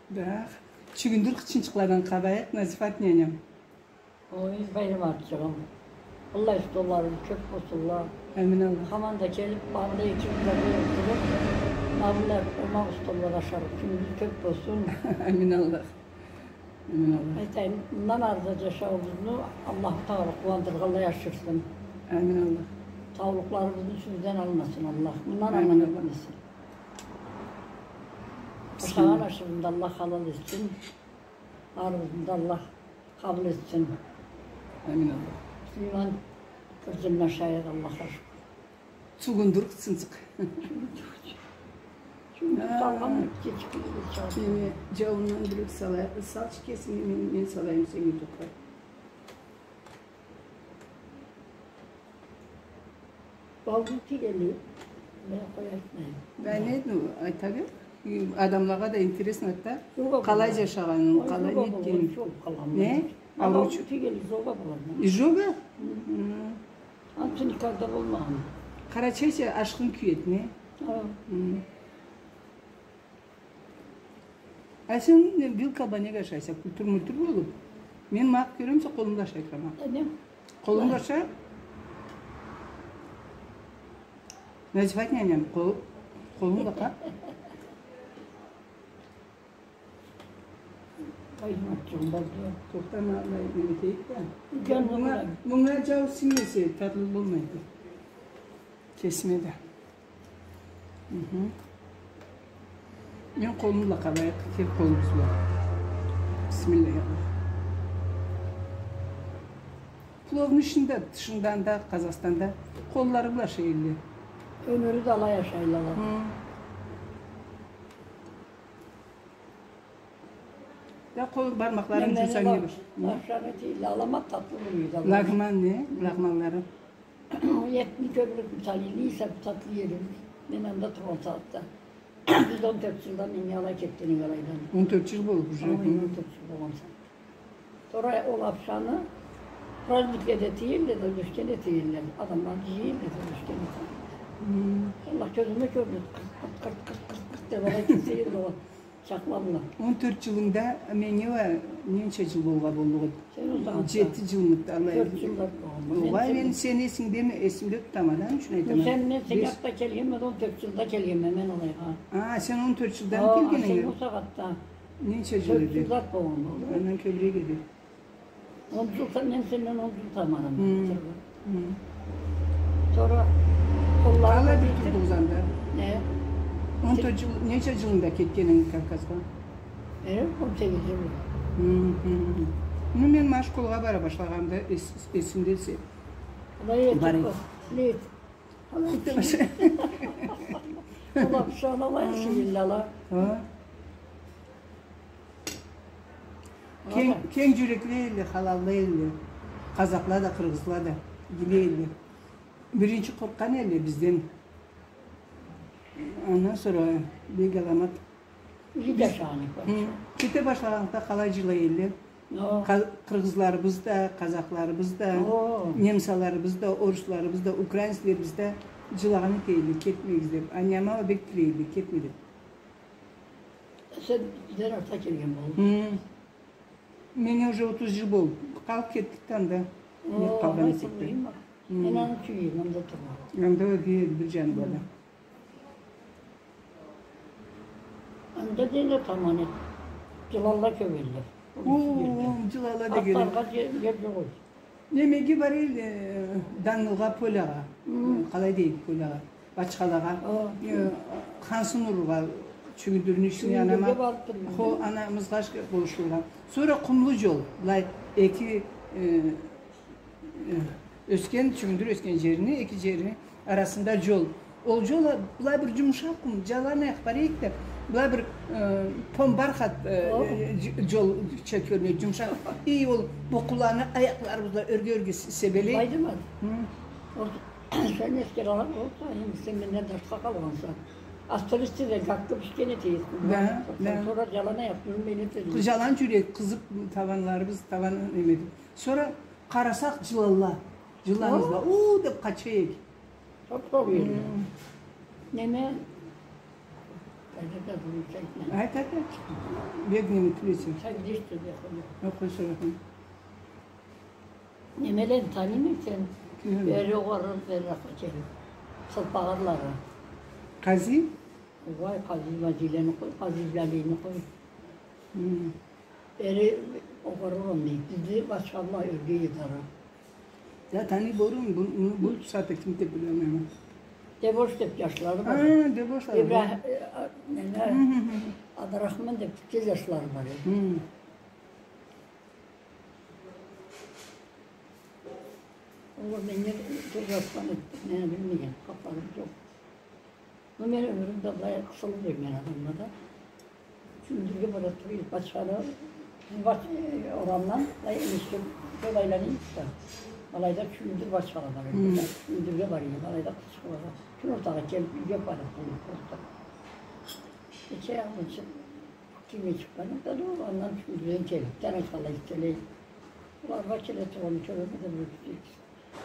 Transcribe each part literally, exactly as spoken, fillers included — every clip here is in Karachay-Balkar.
Да. Чюгюндюр хычынчыкъладан къабайыкъ, Назифат няням. Ой, Байраматчыгъым. Аллай устолларынг кёп болсунла. Амин Аллах. Хаман да келип, бары да экибиз да бир олтуруп, ма быллай омакъ устолла ашарыкъ кюнюгюз кёп болсун. Амин Аллах. Амин Аллах. Айтайым, мындан ары да джашауубузну Аллаху Тагъала къууандыргъанлай ашырсын. Амин Аллах. Саулукъларыбызны юсюбюзден алмасын Аллах. Мындан аман этмесин. Амин Аллах. Бисмилля. Ашагъан ашыбызны да Аллах халал этсин. Арыбызны да Аллах къабыл этсин. Амин Аллах. Муслиман къырджынын ашайыкъ, Аллахха шукур. Чугундур хычынчыкъ. Чугундур. Чугундур салгъанмы, кечиккенде чыгъарса. Неме, джауундан бир салайыкъ, салчы кесинге, мен, мен салайым сеннге тохта. Балгъын тюйюлдю. Мен къой, айтмайым. Да не, ну, айта бер. Адамлагъа да интересно эт да. Къалай джашагъанын, къалай не этгенин. Не? Ауручу? Изжога? Хы. Ансы никогда болмагъан. Къарачайча ашхын кюй эт, не? Хы. А сен вилка бла неге ашайса, кюлтюр-мюлтюр болуп? Мен макъ кёремсе, къолум бла ашайма. Къолум бла аша. Назифат няням, къол-, къолум бла къа. Тохта, ма былай неме этейик да. Мынга, мынга джау сингмесе, татлы болмайды. Кесиме да. Мен къолум бла къабайыкъ, кел къолубуз бла. Бисмилля. Пловну ичинде, тышында да, Къазахстанда къоллары бла ашай элле. Ёмюрю да алай ашайла. Хы. Да къол бармакъларын джусанг не бир. Ашаргъа тюйюлдю, аламат татлы болур эди. Лагман не? Лагманлары. Этни кёбюрек, мисалы, не эсе татлы эди. Мен анда тургъан сагъатда. Биз он тёрт джылдан, мен алай кетгенинг алайдан. Он тёрт джыл болуп уже. Ой, он тёрт джыл болгъан сагъат. Сора ол апшаны праздникледе тюйюлдю да, ёлюшгенде тюйюлдю. Адамланы джыйыла да, ёлюшгенде тюйюлдю. Хы. Аллах кёзюме кёрюнюп, къырт, къырт, къырт деп алай кесе эди ол. Чакъла бла. Он тёрт джылынгда меннге уа ненча джыл болгъа боллукъ эди? Сен узакъ. Джети джылмыды, Аллах. Тёрт джыллыкъ болгъан. Огъай, мен сени эсингдеми, эсимде тутама да, аны ючюн айтама. Сен, мен сени якъгъа келгенме, он тёрт джылда келгенме мен алайгъа. А, сен он тёрт джылда келгенинг? О, сен бусагъатда. Ненча джыл эди? Тёрт джыл зат болгъан болду. Андан кёбюрек эди. Он джыл, мен сенден он джыл тамадым. Хы. Сора къалай бир турдугъуз анда? Не? Он тёрт джыл, ненча джылынгда кетгенинг Кавказгъа? Э, он сегиз джыл. Хы, хы, хы. Ну, мен ма школгъа бара башлагъанымда эс-, эсимдесе. Бар эди. Алай кенг, кенг джюрекли элле, халаллы элле. Къазахла да, къыргъызла да. Игиле элле. Биринчи къоркъгъан элле бизден. Андан сора бек аламат. Биз, хы, кете башлагъанлыкъгъа къалай джылай элле. О. Къа-, къыргъызларыбыз да, къазахларыбыз да, о, немцаларыбыз да, орусларыбыз да, украинцлерибиз да джылагъан эте элле, кетмегиз деп. Анняма бек тилей элле, кетме деп. Сен бизден артда келген болуп. Хы. Меннге уже отуз джыл болду. Къалып кетдик да анда. О, къалгъан эдик да. Мен аны тюйюлдю, анда тургъан. Анда бир джаны бла да. Анда да таман эди. Джыланла кёп элле. О, джыланла да келе. Атларгъа джер, джер джокъ эди. Немеге бара элле, э, Дангылгъа, полягъа. Хы. Э, къалай дейик, полягъа? Бачхалагъа. О. Э, хансын урургъа, чюгюндюрню ичине. Чюгюндюрге барып тургъан. Хо, анамызгъа болушургъа. Сора къумлу джол, былай эки, э, э, ёсген, чюгюндюр ёсген джерни, эки джерни арасында джол. Ол джол а былай бир джумушакъ къум, джалан аякъ бара эдик да, былай бир, э, пон бархат, э, дж-, джолча кёрюне эди, джумушакъ. И ол букъуланы аякъларыбыз бла ёрге-ёрге с-, себелей. Байдымат. Хы. Ол, сен эсгере алгъан болсанг, энди сен менден да артха къалгъанса. Астролистеде гаккы бишген эте эдик. Да, да. Сора джалан аякъ джюрюмей эте эдик. Джалан джюрюй эдик, къызып табанларыбыз, табан неме эди. Сора къарасакъ, джыланла. Джыланыбыз бла. О! У деп къача эдик. Неме? Айт, айт, айт. Бегни митлиси. Окъуй, сора. Немелени таныйма сен? Кимни? Бери огъары, бери акъа келип. Сылпагъарлары. Къази? Огъай, къази-мазилени къой, къази-билалини къой. Хы. Бери огъары, онда. Бизни башхалла ёлген эди ара. Я, таный болурма, бу, бу, бу сагъатда ким деп билмейме. Дебош деп джашлары бар. Хы, дебошлары бар. Ибрахим, э, а, неме, хы, хы, хы, Абдурахман деп тикче джашлары бар эди. Хы. Олар меннге кёп джашхан эди, мен билмейме, хапарым джокъ. Но мен ёмюрюмде былай къысылыб джюрген адамма да. Чюндюрге бара тура эдик, бачханы, бач-, э, орамдан, былай, энишге кёб айлана эдик да. Алайда Чюндюр бачхала бар эди. Хы. Чюндюрге бара эдик, алайда къызчыкъла. Кюн ортагъа келиб, юйге барыб къоя эдик. Эки аягъым ичиб, кийимим чыкъгъан эди да, андан Чюндюрден келиб, тен айтханлай, итчелей. Аларгъа келе тургъанын кёреме да, бир киши.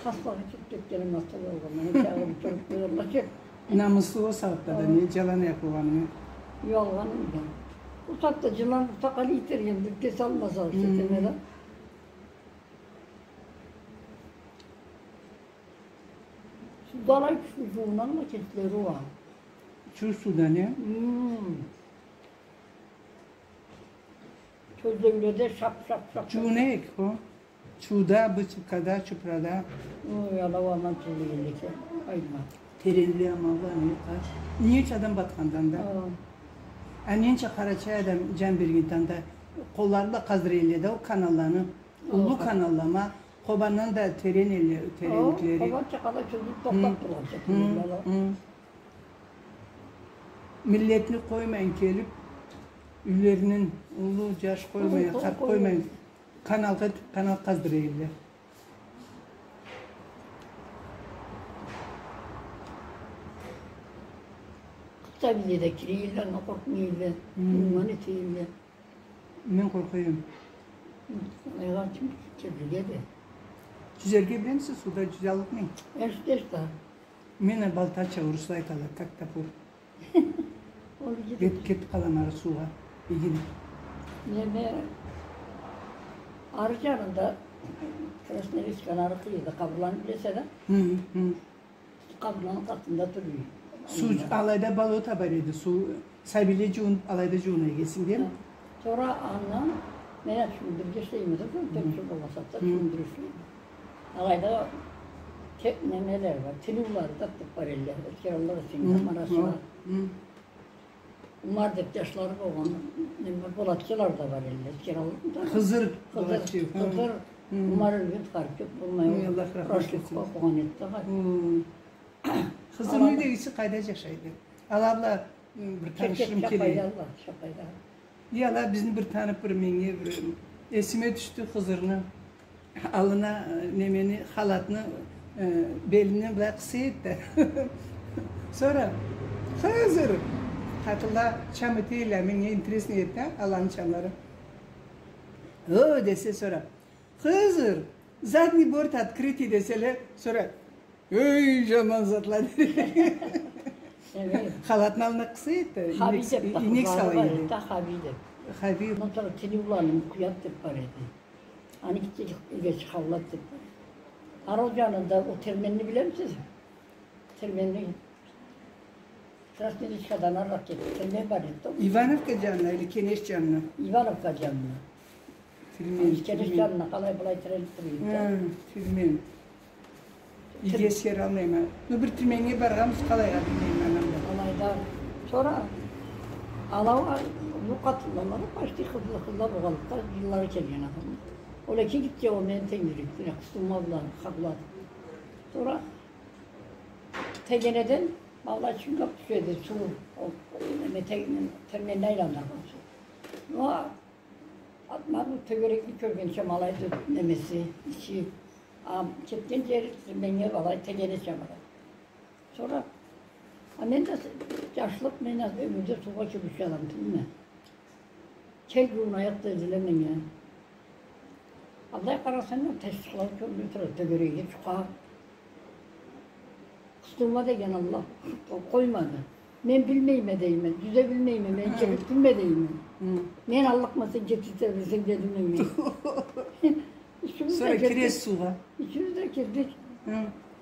Хастагъа кириб кетгеним хата болгъандан, эки аягъым туруб турурла ки. Намыслы ол сагъатда да, не, джалан аякъ болгъанынгы. Уялгъаным да. Ол сагъатда джылан урта къалай итерген, бир кеси алмаса, сетеме да. Суда алай кючлю джууунала кеслери уа. Чууу суда, не? Хы. Кёзлеуледе шап, шап, шап, шап. Джууна эдик ол. Чууда, бытчыкъда, чупрада. Ой, алай аман тюйюл эди экен, айма. Теренле аманла, не, къа-, ненча адам батхандан да. Хы. А ненча къарачай адам джан бергендан да. Къоллары бла къаздыра эдиле да ол каналланы. Хы. Уллу каналла, ма, Къобандан да терен эдиле, теренликлери. О, Къобан чакъы да чыгъыб тохтаб тургъан. Хы, хы. Миллетни къоймайын келиб, юйлеринден уллу, джаш къоймайын, къой, къой, къарт къой, къоймайын, каналгъа, канал къаздыра эдиле. Къысса бизде да кире эдиле, анга къоркъмай эдиле, хы, джууундан эте эдиле. Мен къоркъа эдим. Айгъа ким кирирге да. Джюзерге билемисиз, сууда джюзаллыкъмы? Эшта, эшта. Мен а балтача, орусла айталла, как топор. Ол иги. Кет-, кетиб къалама ары суугъа. Иги. Неме, ары джанында, Красноярсканы ары къыйырда, къабырланы билесе да. Хы, хы. Къабырланы къатында тура эди. Суу, алайда болото бар эди, суу, сабийле джуунуб, алайда джууна эдиле, дейме. Хы. Сора андан, мен ачыуум бирге ишлейме да, хы, тёрт джыл болмаса да, хы, Чюндюрде ишлейме. Алайда те-, немеле бар, тиниулары да тутуб бар эдиле, эскералла, хы, Марашла. Хы. Умар деб джашлары болгъан, неме, Болатчылары да бар эдиле, эскералла да. Хызыр, Хызыр, Болатчы, хы. Хызыр, хы. Умар ёлгенди, къарт кёб болмай, ой, Аллах рахмат этсин. Окъугъан эди да. Хы. Хызырны юйдегиси къайда джашайды? Ала бла, ы, бир танышырым келе. Чапайда, Чапайда. Ала бизни бир таныб, бир меннге бир эсиме тюшдю Хызырны. Аллына, э, немени, халатны, э, белинден былай къыса эди да. Сора, Хызыр! Къатынла чам эте эдиле, меннге интересно эди да, аланы чамлары. О, десе, сора, Хызыр! Задний борт открытый, деселе, сора, эй, жаман затла, деди. Халатны аллына къыса эди да, инек сала эди. Хаби деб. Ондан сора тиниуланы Мукъуят деб бар эди. Аны гитче эгечи Хаулат деб бар эди. Ары ол жанында ол терменни билемисиз? Терменни. Красноярскадан арыракъ кетиб, термен бар эди да. Ивановка жанына или Кенеш жанына? Ивановка жанына. Термен, Кенеш жанына къалай былай тирелиб тура эди да. Хы, термен. Иги эсгере алмайма. Ну, бир терменнге баргъанбыз, къалайгъа билмейме аны да. Алайда. Сора алай а, бу къатынла, почти къызла, къызла болгъанлыкъгъа, жыллары келген адам. Ол эки гитче ол мени тенгирикдиле, Къыстыума бла Хаулат. Сора тегенеден, валлахи, чыгъыб тюшеди суу, ол, неме, те-, терменни айландыргъан суу. Ма, ма бу тёгерекни кёргенча, ма алайды немеси, ичи. А кетген жери терменнге, валлахи, тегенеча барады. Сора, а мен да жашлыкъ, мен да ёмюрде суугъа кёбюрчю адам тюлме. Кел, жуунаякъ дедиле меннге. Алай къарасанг да, тесчикълери кёрюнюб турады, тёгереги чукъа. Къыстыума деген Аллах къоймады. Мен билмейме дейме, джюзе билмейме, мен кириб билмейме дейме. Мен аллыкъма, сен кириб тебресенг дедим дейме. Сора киресиз суугъа. Ючюбюз да кирдик.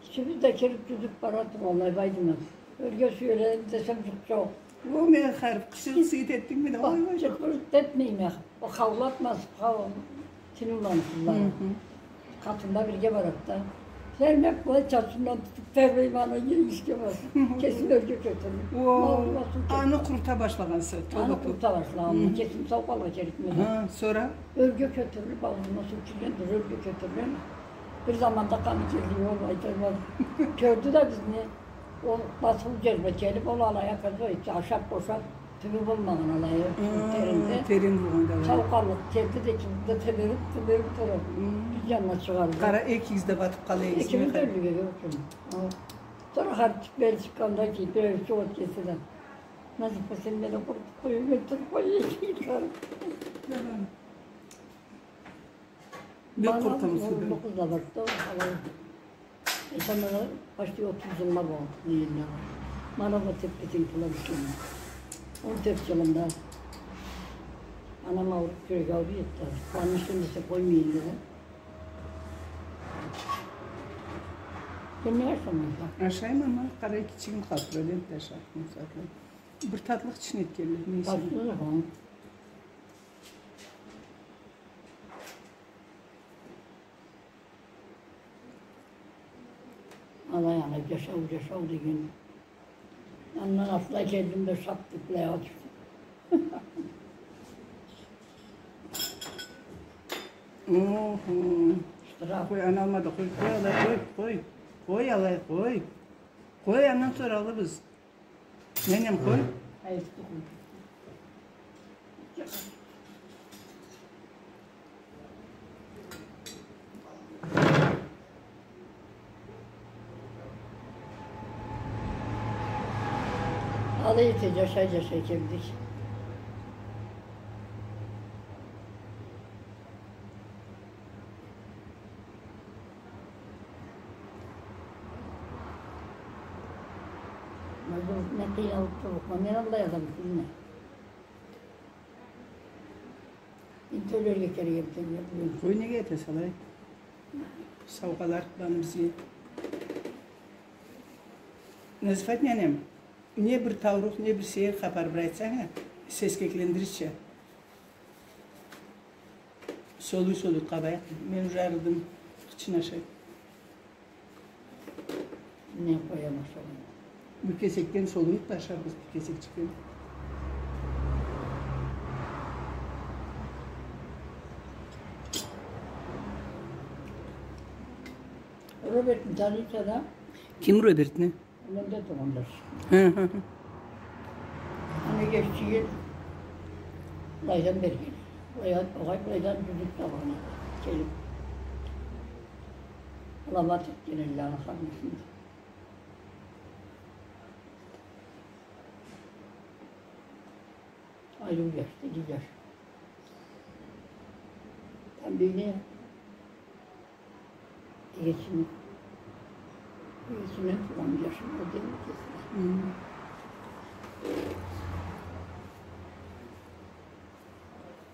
Ючюбюз да кириб джюзюб барады, уаллахи, Байдымат. Ёрге сюелейим десем, джукъ джокъ. О, мен хар къычырыкъ-сыйыт этдингми да, ой, ой. Къычырыкъ этмейме. О хаулатмазды, хау-, тынылмазды. Къатында бирге барады да. Сен не къылай, чачымдан тутуб тебрейме, ана, ишге бар. Кесин ёрге кётюрюб. О, аны къурута башлагъанса, тоба, тоба. Аны къурута башлагъанма, кесим сау къалыргъа керекме. Ха, сора? Ёрге кётюрюлюб, аузума суу киргенди, ёрге кётюрюлюб. Бир заманда къаны келди, ол айтырмаз. Кёрдю да бизни. Ол басыулу джерге келиб, ол алай, оказывается, ашаб бошаб, тюбю болмагъан алайы, теренде. Терен болгъан да алайы. Сау къаллыкъ келди да, экибиз да тебериб, тебериб тураб. Биз джанына чыгъарыб. Къара, экигиз да батыб къала эдигиз. Экибиз да ёллюк эдик. Сора хар тюплери чыкъгъанда ки, бирер чыгъыб кетсе да. Назифа, сен мени къурутуб къой, мен туруб къояйым. Бек къоркъама суудан. Бала, уллу къыз да барды, алай. Э, тамагъа почти отуз джылла болду, дейдиле. Ма ала теппесин, къыла биширме. Он тёрт джылында анам ауруб, джюреги ауруй эди. Къууанычдан десе къоймай эдиле. Сен не ашамайса? Ашайма, ама къара, кичигим къалды, энтда ашарыкъма сагъатда. Бир татлыкъ ичине этгенле, нейсе. Татлыкъ, ха. Алай, алай, джашау, джашау деген. Андан атлай келдим да, шап деб былайгъа тюшдюм. Охо. Штраф. Къой, аны алма да къой, къой, алай, къой, къой. Къой, алай, къой. Къой, андан сора алырбыз. Ненем къой. Алай эте, джашай, джашай келдик. Ма бу не къыйналыб турлукъма, мен аллай адам тюлме. Мен тёлерге керек эдим, тёлерге. Къой, неге этесе алай? Сау къаларыкъ баны бизге. Назифат няням, не бир таурукъ, не бир сейир хапар бир айтсанг а, сескеклендирирча. Солуй-солуй къабайыкъ. Мен уже арыдым, хычын ашай. Не къояма солуй. Бир кесекден солуйукъ да ашарбыз, бир кесекчикден. Робертни таныйса да? Ким Робертни? Мында тургъанлар. Хы, хы, хы. Аны эгеччиги былайдан берген. Былайдан, огъай, былайдан джюзюк табгъан эди. Келиб. Аламат этген эдиле аны ханнесин. Айры джаш, иги джаш. Там бери эгечини, эгечинден туугъан джашы бар, дейме, кеси. Хы.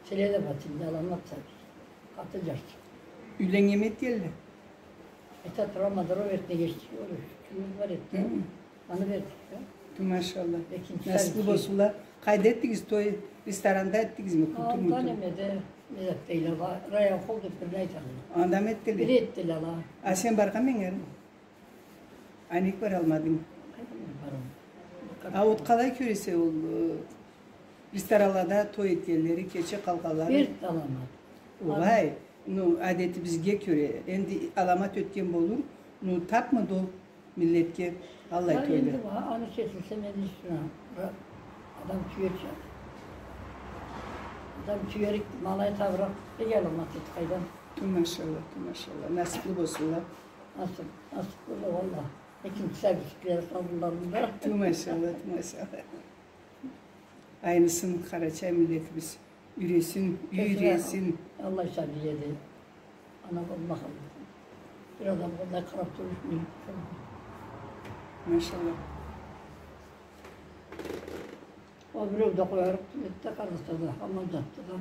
Следовательни, аламат сабий. Къаты джаш. Юйленнгенми этгенле? Айта турама да, Робертни эгечи, ол кимибиз бар эди. Хы. Аны бердик да. Тю, машалла. Насыплы болсунла. Къайда этдигиз той? Ресторанда этдигизми? Культур-мультур. Анда немеде, не зат дейле, ла, Роял Холл деб бирде айталла. Андамы этдиле? Бир этдиле ала. А сен баргъанмы эдинг? А нек баралмадынг? Къайда мен барама? А вот къалай кёресе ол, э, ресторанлада той этгенлери, кече къалгъанлары? Бир да аламат. Огъай. Ну, адетибизге кёре, энди аламат ётген болур, ну, табмыды ол миллетге аллай тойлу. Энди аны кесилсе, мен ишиме, адам тюерча. Адам тюерик, ма алай табыракъ, бек аламат эди, къайдам. Тю, машалла, тю, машалла. Насыплы болсунла. Насып, насыплы да, валла. Экинчи сабийчиклери къалдыла мында. Тю, машалла, тю, машалла. Айнысын къарачай миллетибиз. Юйресин, юйресин. Аллай сабий эди. Ана болмагъан. Бир адамгъа аллай къараб турушмай. Машалла. Ол биреу да къоярыкъ тюл эди да, къарнашла да аман джатдыла.